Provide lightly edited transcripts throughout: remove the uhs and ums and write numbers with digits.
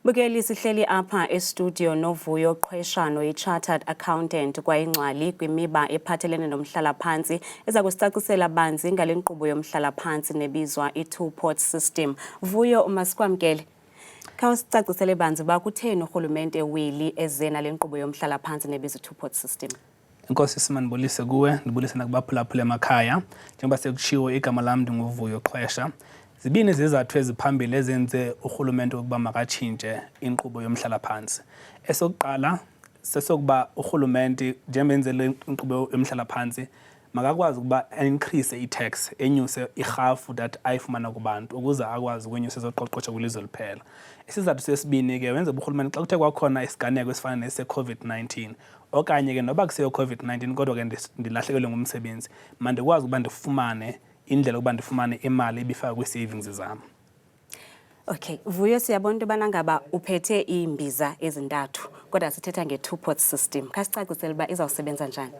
Bukeli, sihleli apha estudio noVuyo Qhweshano, i-chartered accountant kwayingcwali kwimiba ephathelene nomhlalaphantsi, eza kusicacisela banzi ngale nkqubo yomhlalaphantsi nebizwa i-two-pot system. Vuyo, masikwamkele. Khawusicacisele banzi uba kutheni urhulumente weli eze nale nkqubo yomhlalaphantsi nebizwa i-two-pot system. Enkosi sima, ndibulise kuwe, ndibulise nakubaphulaphula emakhaya. Njengoba sekutshiwo, igama lam ndinguVuyo Qhwesha. Zibini izizathu eziphambili ezenze urhulumente ukuba makatshintshe inkqubo yomhlalaphantsi. Esokuqala sesokuba urhulumente, njengoba enze le inkqubo yomhlalaphantsi, makakwazi ukuba increase i-tax, enyuse irhafu that ayifumana kubantu ukuze akwazi ukwenyusa ezoqoqosho kwilizwe liphela. Isizathu sesibini ke, wenze urhulumente xa kuthe kwakhona isiganeko esifana nese-COVID-19 okanye ke noba kuseyo COVID-19, kodwa ke ndilahlekelwe ngumsebenzi, mandikwazi ukuba ndifumane indlela yokuba ndifumane imali ebifakwe kwii-savings zam. Okay, Vuyo, siyabona into yobana ngaba uphethe iimbiza ezintathu, kodwa sithetha nge-two pot system. Khasicacisele uba izawusebenza njani.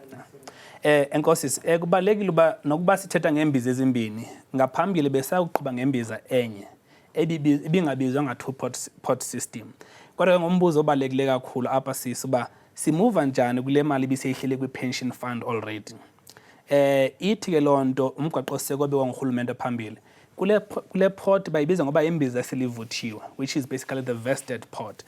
Enkosi, kubalulekile uba nokuba sithetha ngeembiza ezimbini, ngaphambili besakuqhuba ngembiza enye ibingabizwa nga-two pot system. Kodwa ke ngombuzo obalulekile kakhulu apha sisi, uba simuva njani kule mali ibiseyihlele kwi-pension fund already. Ithi ke loo nto umgaqosiseko obekwa ngurhulumente phambili kule pot bayibiza ngoba imbiza eselivuthiwe, which is basically the vested pot.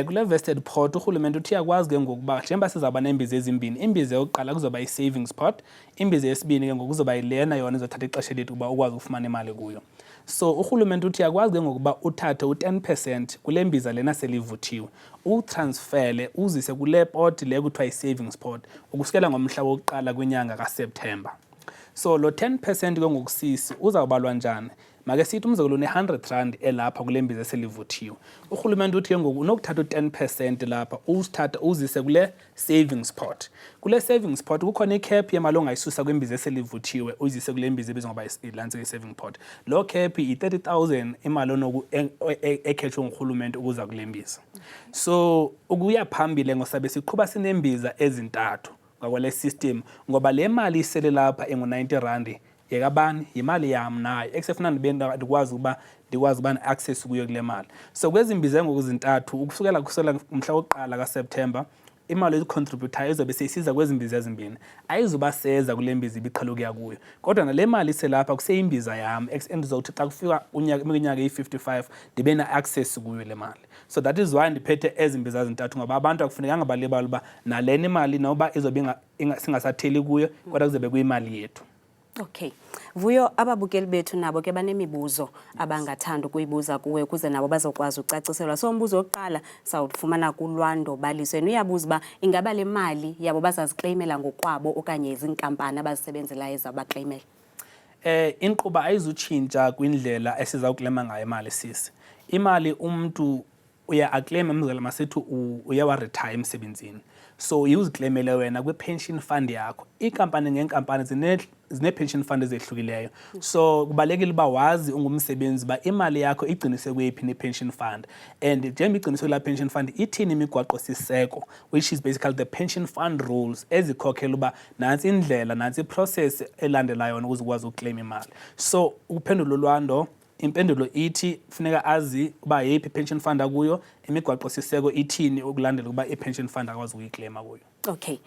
Kule vested pot urhulumente uthi uyakwazi ke ngokuba njengoba sizawuba neembiza ezimbini, imbiza yokuqala kuzoba yi-savings pot, imbiza yesibini ke ngoku kuzoba yilena yona izothatha ixesha elide ukuba ukwazi ukufumana imali kuyo. So urhulumente uthi uyakwazi ke ngokuba uthathe u-10% kule mbiza lena selivuthiwe, utransfere uzise kule pot le kuthiwa yi-savings pot ukusukela ngomhla wokuqala kwinyanga kaSeptemba. So lo 10% ke ngoku sisi uzawubalwa njani? Make sithi umzekelo une-R100 elapha kule mbiza eselivuthiwe. Urhulumente uthi ke ngoku unokuthatha u-10% lapha, usithathe uzise kule savings pot. Kule savings pot kukhona i-cap yemali ongayisusa kwimbiza eselivuthiwe uyizise kule mbiza ebizwa ngoba ilantsika i-saving pot. Loo cap yi-30 000, imali onoku ekhetshwe ngurhulumente ukuza kule mbiza. So ukuya phambili ngosabe siqhuba sinembiza ezintathu ngakwale system, ngoba le mali isele lapha engu-R90 yekabani? Yimali yam nayo ekusefuna ndibe ndikwazi ukuba ne-access kuyo kule mali. So kwezi mbiza ngoku zintathu, ukusukela umhla wokuqala kaSeptemba, imali oyicontributayo izobe seyisiza kwezi mbiza ezimbini, ayizuba seza kule mbiza ibiqhele ukuya kuyo. Kodwa nale mali iselapha kuseyimbiza yam endizokuthi xa kufika iminyaka eyi-55 ndibe ne-access kuyo le mali. So that is why ndiphethe ezi mbiza zintathu, ngoba abantu akufunekanga balibale uba nalena imali noba izobe singasatheli kuyo, kodwa kuzobe kuyimali yethu. Okay. Vuyo, ababukeli bethu nabo ke banemibuzo abangathanda ukuyibuza kuwe ukuze nabo bazokwazi ucaciselwa. So umbuzo wokuqala sawufumana kuLwando Baliso. Yena uyabuza uba ingaba le mali yabo bazazikleyimela ngokwabo okanye zinkampani abazisebenzelayo ezabakleyimela. Inkqubo ayizutshintsha kwindlela esizawukleyima ngayo imali sisi. Imali umntu uya akleyime, umzekelo masithi uye waretire emsebenzini. So uzikleyimele wena kwi-pension fund yakho. Iinkampani ngeenkampani zine-pension fund ezehlukileyo. So kubalulekile uba wazi ungumsebenzi uba imali yakho igciniswe kweyiphi ne-pension fund. And njengoba igciniswe kulaa pension fund, ithini imigwaqo siseko, which is basically the pension fund rules ezikhokhela uba nantsi indlela, nantsi iprocess elandelayo yona ukuze ukwazi ukukleyima imali. So ukuphendula uLwando, impendulo ithi funeka azi uba yeyiphi i-pension fund akuyo, imigwaqo siseko ithini ukulandela ukuba i-pension fund akwazi ukuyikleyima kuyo. Okay.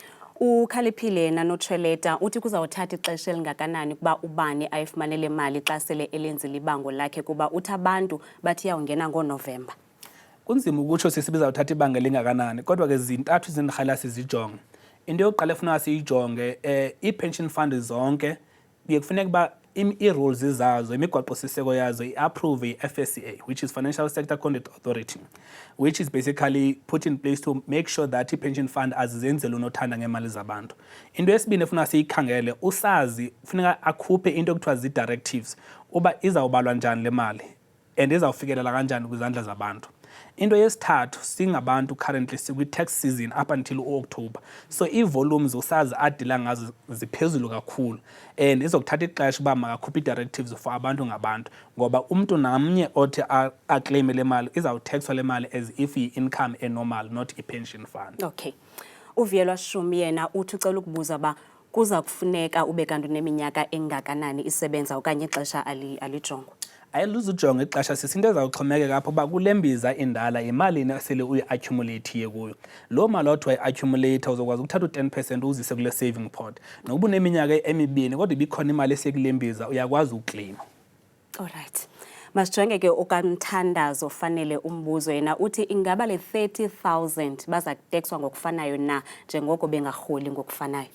Ukhaliphile yena noTreleta uthi kuzawuthatha ixesha elingakanani ukuba ubani ayifumane le mali xa sele elenzile ibango lakhe, kuba uthi abantu bathi iyawungena ngoNovemba. Kunzima ukutsho sisi bizawuthatha ibanga elingakanani, kodwa ke zintathu izinto sizijonge. Into yokuqala efuneka siyijonge, ii-pension fund zonke kuye kufuneka uba ii-rules zazo, imigwaqo-siseko yazo i-approve yi-FSCA, which is Financial Sector Conduct Authority, which is basically put in place to make sure that i-pension fund azizenzeli unothanda ngeemali zabantu. Into yesibini efuna siyikhangele, usazi funeka akhuphe into ekuthiwa zii-directives uba izawubalwa njani le mali and izawufikelela kanjani kwizandla zabantu. Into yesithathu, singabantu currently sikwi-tax season up until uOctober, so ii-volumes usazi adila ngazo ziphezulu kakhulu and izokuthatha ixesha uba makakhuphe ii-directives for abantu ngabantu, ngoba umntu namnye othi akleyime le mali izawutekswa le mali as if yi-income enormal, not i-pension fund. Okay. Uvuyelwa Shumi yena uthi ucela ukubuza uba kuza kufuneka ube kanti uneminyaka engakanani isebenza okanye ixesha alijongwa. Ayiluzujonga ixesha sisi, into ezawuxhomekeka apho uba kule mbiza indala yimalini esele uyi-accumulate kuyo. Loo mali othi wayi-accumulate uzokwazi ukuthatha u-10% uzise kule saving pot. Nokuba uneminyaka emibini kodwa ibikhona imali esekule mbiza, uyakwazi ukleyima. Alright. Masijonge ke okaMthandazo fanele umbuzo, yena uthi ingaba le 30,000 baza kutekswa ngokufanayo na njengoko bengarholi ngokufanayo?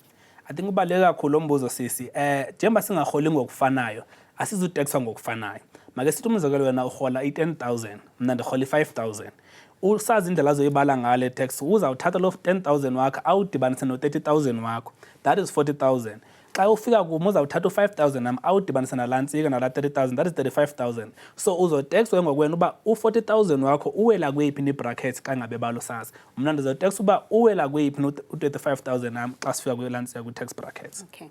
I think ubaluleke kakhulu lo mbuzo, sisi. Njengoba singarholi ngokufanayo, asizutekswa ngokufanayo. Make sithi umzekelo, wena urhola i-10,000, mna ndirhola i-5,000. Usazi indlela azoyibala ngale tax, uzawuthatha loo 10,000 wakho awudibanise no-30,000 wakho, that is 40,000. Xa ufika kum uzawuthatha u-5,000 nam awudibanise nalaa ntsika, nalaa 30,000, that is 35,000. So uzotekswa ke ngokwena uba u-40,000 wakho uwela kweyiphi ni-brackets xa ngabe balusazi. Mna ndizotekswa uba uwela kweyiphi u-35,000 nam xa sifika kwelaa ntsika kwi-tax brackets. Okay.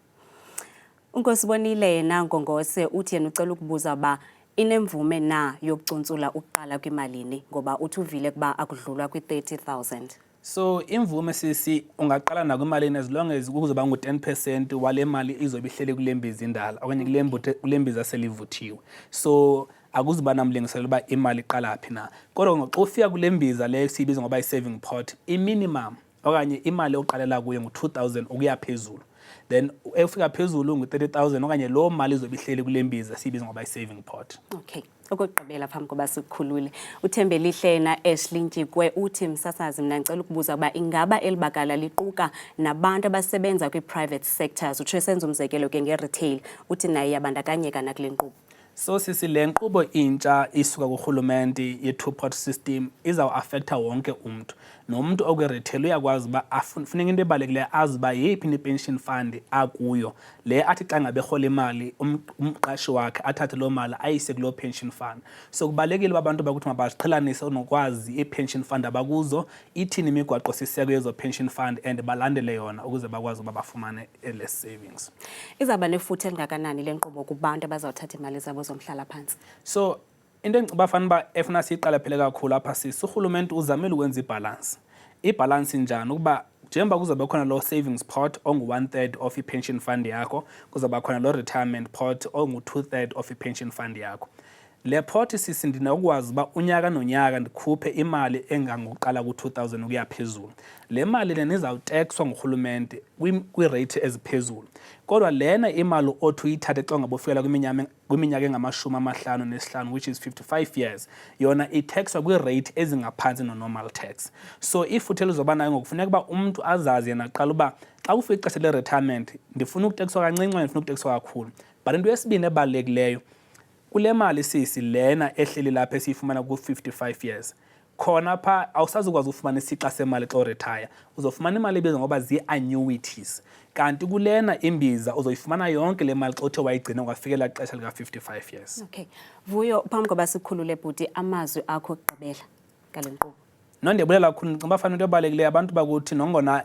UNkosibonile yena Ngongose uthi yena ucela ukubuza uba inemvume na yokucuntsula ukuqala kwimalini, ngoba uthi uvile kuba akudlulwa kwi-30,000. So imvume, sisi, ungaqala nakwimalini as long as kuzoba ngu-10% wale mali izobe ihleli kule mbiza indala okanye kule mbiza selivuthiwe. So akuzuba namlingiselo uba imali iqala phi na. Kodwa ngoxa ufika kule mbiza leyo siyibiza ngoba yi-saving pot, i-minimum okanye imali oqalela kuyo ngu-2,000 ukuya phezulu. Then efika phezulu ngu-30,000 okanye loo mali izobe ihleli kule mbiza siyibiza ngoba yi-saving pot. Okay. Okokugqibela phambi koba sikukhulule, uThembelihle yena Ashley Ntyikwe uthi, msasazi, mna ndicela ukubuza ukuba ingaba eli bakala liquka nabantu abasebenza kwii-private sectors? Utsho esenza umzekelo ke nge-retail, uthi naye iyabandakanyeka nakule nkqubo. So sisi, le nkqubo intsha isuka kurhulumente ye-two pot system izawuafektha wonke umntu. Nomntu okwi-retail uyakwazi uba funeka into ebalulekileyo azi uba yeyiphi i-pension fund akuyo le athi xa ngabe erhola imali umqashi wakhe athathe loo mali ayise kuloo pension fund. So kubalulekile uba abantu bakuthi mabaziqhelanise nokwazi ii-pension fund abakuzo, ithini imigwaqo siseko yezo pension fund, and balandele yona ukuze bakwazi uba bafumane le savings. Izawuba nefuthe elingakanani le nkqubo kubantu abazawuthatha iimali zabo zomhlalaphantsi? So into endicinga fana uba efuna siyiqalaphele kakhulu apha, sisi, urhulumente uzamile ukwenza ibhalansi. Ibhalansi njani? Ukuba njengoba kuzobe khona lo savings pot ongu-one third of i-pension fund yakho, kuzawuba khona lo retirement pot ongu-two third of i-pension fund yakho. Le pot, sisi, ndinokwazi uba unyaka nonyaka ndikhuphe imali engangokuqala ku-2,000 ukuya phezulu. Le mali lena izawutekswa ngurhulumente kwii-rate eziphezulu, kodwa lena imali othi uyithathe xa ungabe ufikela kwiminyaka engamashumi amahlanu nesihlanu, which is 55 years, yona itekswa kwii-rate ezingaphantsi no-normal tax. So ifuthe lizoba nayo ngokufuneka uba umntu azazi yena kuqala uba xa kufika ixesha le-retirement ndifuna ukutekswa kancinci okanye ndifuna ukutekswa kakhulu. But into yesibini ebalulekileyo kule mali, sisi, lena ehleli lapha esiyifumana ku-55 years, khona phaa awusazukwazi ufumana isixa semali xa uretire. Uzofumana imali ebizwa ngoba zii-annuities, kanti kulena imbiza uzoyifumana yonke le mali xa uthe wayigcina kwafikela xesha lika-55 years. Okay. Vuyo, phambi koba sikhulule bhuti, amazwi akho okugqibela ngale nkqubo. No, ndiyabulela kakhulu. Ndicinga uba fana into ebalulekileyo, abantu bakuthi, nongona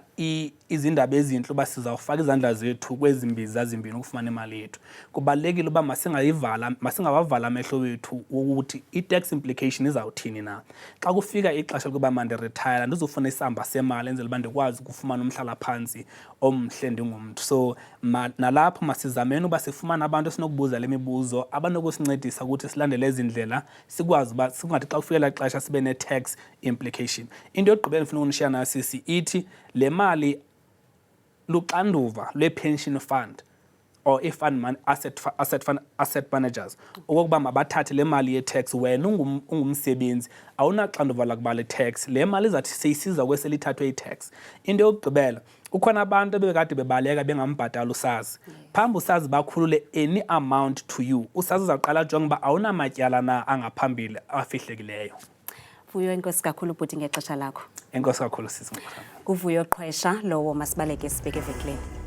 izindaba ezintle uba sizawufaka izandla zethu kwezi mbiza zimbini ukufumana imali yethu, kubalulekile uba masingayivala, masingawavala amehlo wethu wokuthi i-tax implication izawuthini na xa kufika ixesha lokuba mandiretire, ndizofuna isamba semali enzela uba ndikwazi ukufumana umhlalaphantsi omhle ndingumntu. So nalapho masizameni uba sifumane abantu esinokubuza le mibuzo abanokusincedisa ukuthi silandele ezi ndlela, sikwazi uba singathi xa kufikela xesha sibe ne-tax implication. Into yokugqibela ndifuna ukunishiya nayo, sisi, ithi le mali luxanduva lwe-pension fund or i-fund man, asset, asset, fund, asset managers okokuba mabathathe le mali ye-tax. Wena ungumsebenzi awunaxanduva lakuba le tax, le mali izathi seyisiza kweselithathwe i-tax. Into yokugqibela, kukhona abantu ebekade bebaleka bengambhatali uSARS. Phambi uSARS bakhulule any amount to you, uSARS uzawuqala ajonge uba awunamatyala na angaphambili afihlekileyo. Vuyo, enkosi kakhulu bhuti ngexesha lakho. Enkosi kakhulu, sisi. Nguvuyo Qhwesha lowo. Masibaleke sibheke evenkileni.